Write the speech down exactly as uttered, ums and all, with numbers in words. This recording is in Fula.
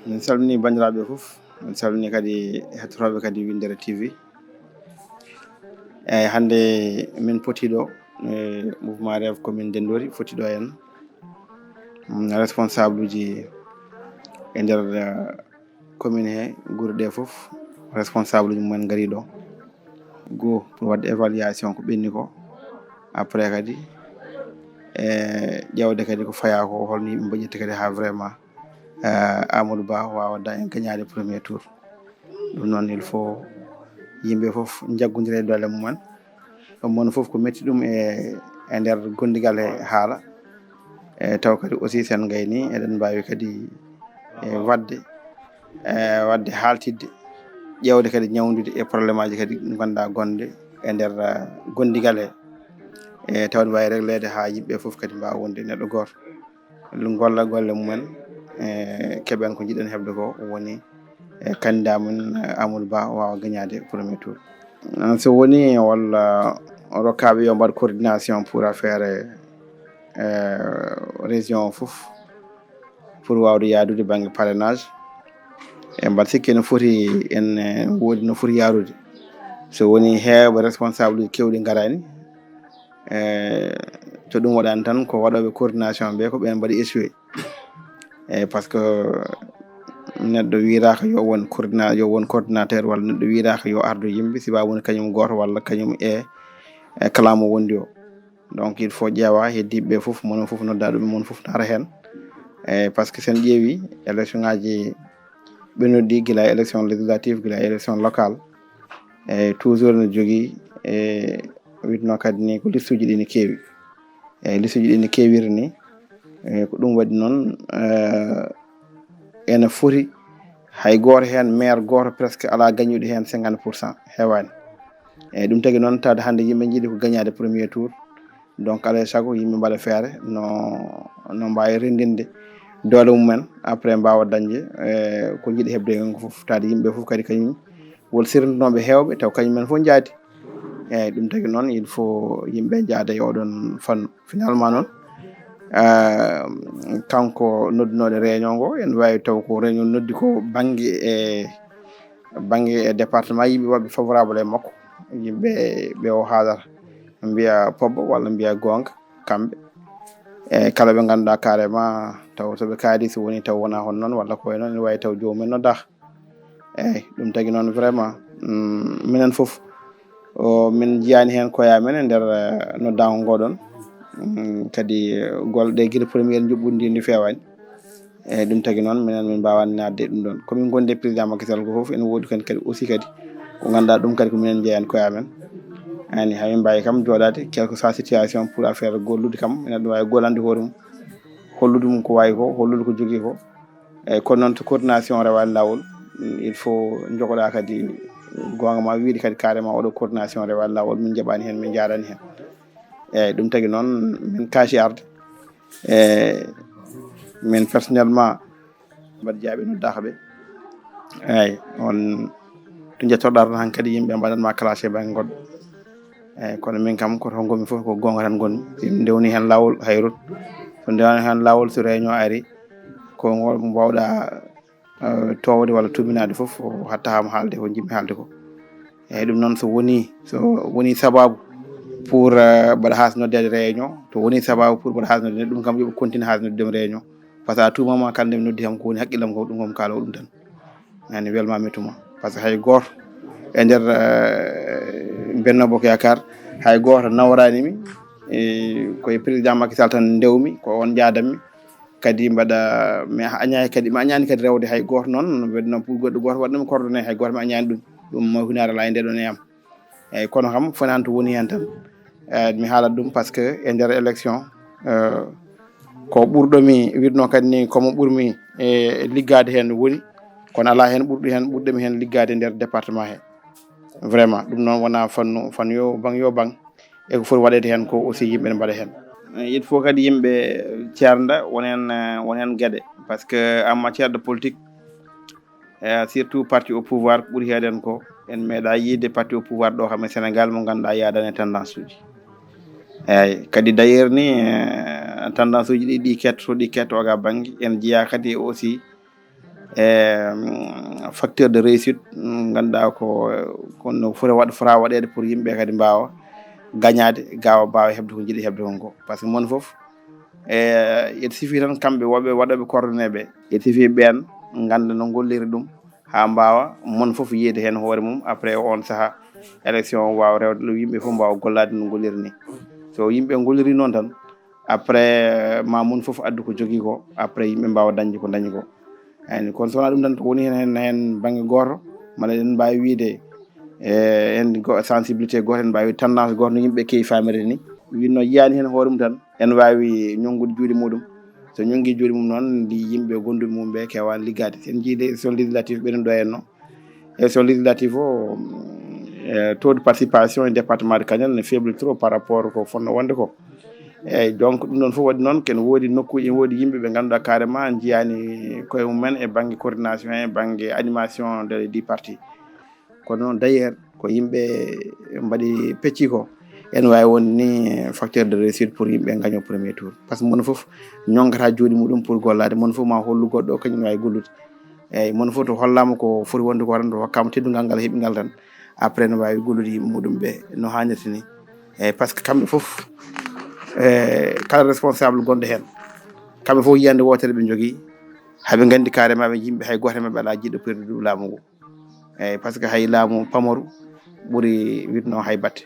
Min salmini banndiraaɓe fof, min salmini kadi hettotooɓe kadi Winndere T V. Eeyi, hannde min poti ɗo e mouvement Rêve commune Ndenndori, foti ɗo en, mm, responsable uji e nder, eh, commune he, gure ɗe fof, responsable uji mumen ngari ɗo. Go pour waɗde évaluation ko ɓenni ko. Après kadi, e ƴeewde kadi ko fayaa ko, holno yimɓe mbaɗirta kadi haa vraiment, eh, Amadou Ba waawa da en gagnaade premier tour. Ɗum noon, il faut yimɓe fof njaggondira e doole mumen. Ɗum woni fof ko metti ɗum e, e nder gondigal e haala. E taw kadi aussi, sen ngayni, eɗen mbaawi kadi, e, waɗde, e, waɗde haaltidde, ƴeewde kadi ñawndude e probléme aji kadi ngannduɗaa gonɗe e nder, eh, gondigal he. E tawde mbaawi régleede haa yimɓe fof kadi mbaawa wonde neɗɗo gooto. Golla golle mumen, e keɓen ko njiɗen heɓde ko, woni e candidat mum, eh, Amadou Ba waawa gagnaade premier tour. Eh, so woni walla rokkaaɓe yo mbaɗ coordination pour affaire, eh, région o fof, pour waawde yaadude bannge parrainage. E mbaɗ sikki ene foti, en, eh, woodi no foti yaarude. So woni heewɓe responsable uji keewɗi ngaraani, eh, to ɗum waɗaani tan ko waɗooɓe coordination ɓe ko ɓeen mbaɗi échoué. Eeyi, par ce que neɗɗo wiyetaako yo won coordina-, yo won coordinateur, walla neɗɗo wiyetaako yo ardu yimɓe, sibu woni kañum gooto walla kañum e, e kala mo wondi o. Donc, il faut ƴeewa heddiiɓe ɓe fof, mono fof nodda ɗum, mono fof naata heen. Eeyi, par ce que sen ƴeewi élection ngaji ɓe noddi gila élection législative, gila élection locale, eeyi, toujours no jogii, e witno kadi ni ko liste uji ɗi ne keewi. Eeyi, liste uji ɗi ne keewiri ni, eeyi, ko ɗum waɗi noon, eh, ene foti hay gooto heen, maire gooto presque alaa gañuɗo heen cinquante pour cent, heewaani. Eeyi, ɗum tagi noon, tawde hannde yimɓe njiɗi ko gagnaade premier tour. Donc, alaa e sago yimɓe mbaɗa feere no, no mbaawi renndinde doole mumen, après mbaawa dañde, eh, ko njiɗi heɓde heen ko fof, tawde yimɓe fof kadi kañum won sirndinooɓe heewɓe, taw kañum en fof njaadi. Eeyi, ɗum tagi noon, il faut yimɓe njaada e oɗon fannu. Finalement noon, eh, kanko noddunooɗo réunion ngo, en waawi taw ko réunion noddi ko bannge e, bannge e département, yimɓe waɗɓe favorable e makko, yimɓe ɓe o haalata, mbiya pobbo walla mbiya goonga, kamɓe. E kala ɓe ngannduɗaa carrément, taw so ɓe kaali, so woni taw wonaa hono noon, walla ko wayi noon, ene waawi taw joomum en noddaaka. Eeyi, ɗum tagi noon vraiment, mm, minen fof, o, min njiyaani heen koye amen e nder, eh, noddaango ngo ɗon. Mm, kadi, eh, golle ɗe gila première njuɓɓudi ndi, ndi feewaani. Eeyi, ɗum tagi noon minen min mbaawaani naatde e ɗum ɗon. Ko min ngondi e président Macky Sall ko fof, ene woodi kadi, kadi aussi kadi ko ngannduɗaa ɗum kadi ko minen njeeyan koye amen. Ani, hamin mbaawi kam jooɗaade, quelle que soit situation pour affaire gollude kam, ene ɗum waawi gollande hoore mum, hollude mum ko waawi ko, hollude ko jogii ko. Eeyi, kono noon to coordination rewaani laawol, il faut njogoɗaa kadi goonga ma wiide kadi carrément oɗo coordination rewaani laawol, min njaɓaani heen, min njaaraani heen. Eeyi, ɗum tagi noon min kaasi arde. Eeyi, min personnellement mbaɗa jaaɓi noddaaka ɓe. Eeyi, on to njettoɗaa tan hankadi yimɓe mbaɗan ma classé bannge goɗɗo. Eeyi, kono min kam ko to ngonmi fof ko goonga tan ngonmi. So mi ndewni heen laawol hayrun. So ndewani heen laawol so réunion ari, ko ngol mbaawɗaa, eh, toowde walla tuminaade fof, o hatta haa mo haalde ko njiɗmi haalde ko. Eeyi, ɗum noon so woni, so woni sababu pour, eh, mbaɗa haas noddeede réunion, to woni sababu pour mbaɗa haas noddeede, ɗum kam yoɓe continue haas noddeede réunion. Par ce que à tout moment kala nde mi noddi kam ko woni hakkillam ko ɗum kam kaalo ɗum tan. Nani welma mi tuma. Par ce que hay gooto e nder, eh, Benno Bokk Yaakaar, hay gooto nawraani mi, eh, ko e président Macky Sall tan ndewmi, ko on njaadammi. Kadi mbaɗa, mi añaani kadi, mi añaani kadi rewde hay gooto noon, wadde goɗɗo gooto waɗnoo mi coordonné, hay gooto mi añaani ɗum. Ɗum mo hunaare alaa e nde ɗon e am. Eeyi, kono kam, fof naan to woni heen tan. Eeyi, mi haalat ɗum par ce que e nder élection, eh, ko ɓurɗo mi wiɗnoo kadi ni, ko mo ɓurmi e liggaade heen woni, kono alaa heen ɓurɗo heen, ɓurɗo mi heen liggaade e nder département he. Vraiment, ɗum noon wonaa fannu, fannu yo bang, yo bang. E ko foti waɗeede heen ko aussi yimɓe ne mbaɗa heen. Il faut kadi yimɓe ceernda, won heen, eh, won heen geɗe. Par ce que en matière de politique, eh, surtout parti au pouvoir, ko ɓuri heeɗen ko, en meeɗa yiide parti au pouvoir ɗo kam e Sénégal mo ngannduɗaa yaadani e tendance uji. Eyyi, kadi d'ailleurs ni, eh, tendance uji ɗi, ɗi ketto, ɗi ketto ga banggue. En jeeya kadi aussi, eh, mm, facteur de réussite, mm, ganduɗa ko, ko no foti waɗ-, fota waɗede pour yimɓe kadi mbawa gañade, gawa mbawa heɓde ko jiiɗi heɓde kon ko. Par ce que mon foof, eh, il suffit tan kamɓe woɓɓe waɗoɓe coordonné ɓe, il suffit ɓen ganda no golliri ɗum ha mbawa mon foof yiyde hen hoore mum. Après on saaha élection o wawa rewde ɗo yimɓe foof mbawa gollade no golliri ni. So yimɓe golliri noon tan, après ma mon foof addu ko jogui ko, après yimɓe mbawa dañde ko dañi ko. Eyyi, kono so wona ɗum tan, to woni hen, hen, hen banggue goto, mala eɗen mbawi wiide, e, en go-, sensibilité goto, en mbawi tendance goto no yimɓe kewi famirde ni. Winno yiyani hen hoore mum tan, en wawi ñongude juuɗe muɗum. So ñongi juuɗe mum noon, ndi yimɓe gonduɓe mum ɓe kewani liggade. Sen jiide élection législative ɓeɗen ɗo henno. Élection législative o, mm, e, taux de participation e département de Kaniel ne faible trop par rapport ko fonno wonde ko. Eyyi, donc ɗum ɗon foof waɗi noon ken woodi nokkuji, en woodi yimɓe ɓe ganduɗa carrément jiyani koye mumen e banggue coordination, e banggue animation de, du parti. Kono noon d'ailleurs ko yimɓe mbaɗi pecci ko, en wawi wonde ni facteur de réussite pour yimɓe gaño premier tour. Par ce que mon foof ñongata juuɗe muɗum pour gollade, mon foof ma hollu goɗɗo kañum wawi gollude. Eyyi, mon foof to hollama ko foti wonde ko tan, to hokkama teddungal ngal heeɓi ngal tan, après no wawi gollude yimɓe muɗum ɓe no hannirta ni. Eyyi, par ce que kamɓe foof, e, kala responsable gonɗo hen, kamɓe foof yiyande wotere ɓe jogui, haɓe gandi carrément ɓe yimɓe, hay goto e mabɓe ala jiɗɗo perdu ɗum laamu ngu. Eyyi, par ce que hay laamu pamaru ɓuuri witno hay batte.